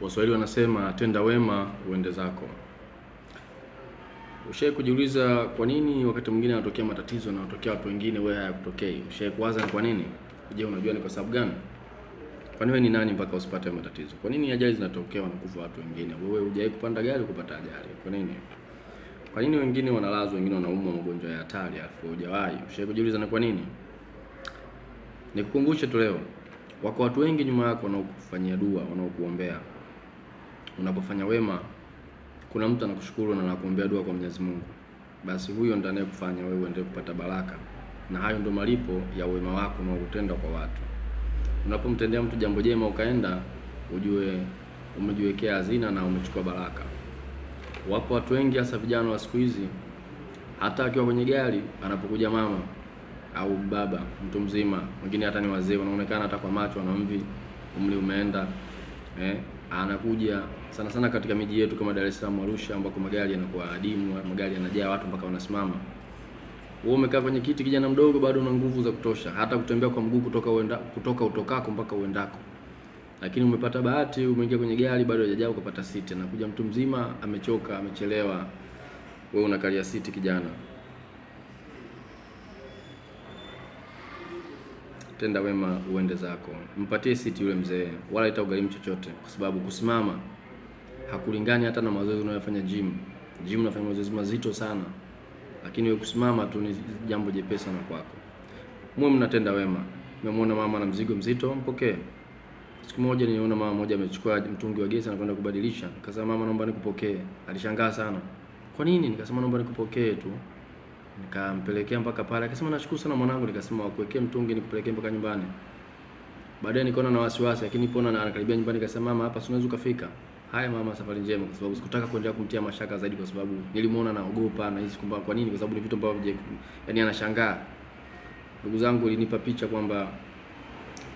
Waswahili wanasema tenda wema uende zako. Ushawahi kujiuliza kwa nini wakati mwingine yanatokea matatizo na yanatokea watu wengine wewe hayakutokei? Ushawahi kuwaza ni kwa nini? Je, unajua ni kwa sababu gani? Kwani wewe ni nani mpaka usipate matatizo? Kwa nini ajali zinatokea wanakufa watu wengine? Wewe hujawahi kupanda gari kupata ajali. Kwa nini? Kwa nini wengine wanalazwa, wengine wanaumwa magonjwa ya hatari alafu hujawahi? Ushawahi kujiuliza ni kwa nini? Nikukumbushe tu leo, wako watu wengi nyuma yako wanaokufanyia dua, wanaokuombea. Unapofanya wema, kuna mtu anakushukuru na anakuombea dua kwa Mwenyezi Mungu. Basi huyo ndiye anayekufanya wewe uendelee kupata baraka. Na hayo ndio malipo ya wema wako unaoutenda kwa watu. Unapomtendea mtu jambo jema ukaenda, ujue umejiwekea hazina na umechukua baraka. Wapo watu wengi hasa vijana wa siku hizi, hata akiwa kwenye gari anapokuja mama au baba mtu mzima, mwingine hata ni wazee, wanaonekana hata kwa macho wana mvi, umri umeenda, anakuja sana sana katika miji yetu kama Dar es Salaam, Arusha, ambako magari yanakuwa adimu, magari yanajaa watu mpaka wanasimama. Wewe umekaa kwenye kiti, kijana mdogo, bado una nguvu za kutosha hata kutembea kwa mguu kutoka utokako mpaka uendako. Lakini umepata bahati, umeingia kwenye gari bado hajajaa ukapata siti. Anakuja mtu mzima amechoka, amechelewa, wewe unakalia siti kijana. Tenda wema uende zako. Mpatie siti yule mzee, wala itagharimu chochote, kwa sababu kusimama hakulingani hata na mazoezi unayofanya gym. Gym unafanya mazoezi mazito sana, lakini wewe kusimama tu ni jambo jepesi sana kwako. Muwe mnatenda wema. Nimemwona mama na mzigo mzito, mpokee. Siku moja niliona mama mmoja amechukua mtungi wa gesi anakwenda kubadilisha. Nikasema mama, naomba nikupokee. Alishangaa sana. Kwa nini? Nikasema naomba nikupokee tu. Nikampelekea mpaka pale. Akasema nashukuru sana mwanangu. Nikasema wakuwekee mtungi nikupelekee mpaka nyumbani. Baadaye nikaona na wasiwasi, lakini pona na anakaribia nyumbani, nikasema mama, hapa si unaweza ukafika. Haya mama, safari njema, kwa sababu sikutaka kuendelea kumtia mashaka zaidi, kwa sababu nilimuona naogopa na hisi kwamba kwa nini, kwa sababu ni vitu ambavyo yaani anashangaa. Ndugu zangu, ilinipa picha kwamba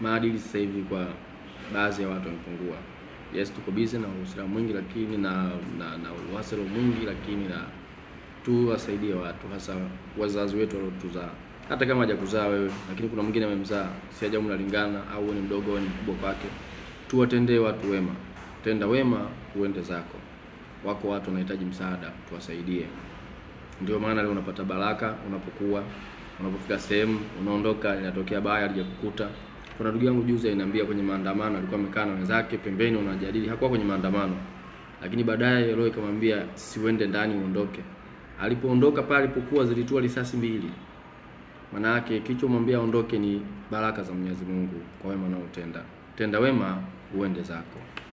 maadili sasa hivi kwa baadhi ya watu wamepungua. Yes, tuko busy na uhusiano mwingi, lakini na uhaselo mwingi, lakini na tuwasaidie watu, hasa wazazi wetu waliotuzaa. Hata kama hajakuzaa wewe, lakini kuna mwingine amemzaa, si ajabu mnalingana, au wewe ni mdogo au ni mkubwa kwake. Tuwatendee watu wema. Tenda wema uende zako. Wako watu wanahitaji msaada, tuwasaidie. Ndio maana leo unapata baraka unapokuwa, unapofika sehemu, unaondoka, inatokea baya halijakukuta. Kuna ndugu yangu juzi aliniambia kwenye maandamano alikuwa amekaa na wenzake pembeni wanajadili, hakuwa kwenye maandamano. Lakini baadaye roho ikamwambia siuende ndani uondoke. Alipoondoka pale alipokuwa zilitua risasi 2. Maana yake kilichomwambia aondoke ni baraka za Mwenyezi Mungu kwa wema anaotenda. Tenda wema uende zako.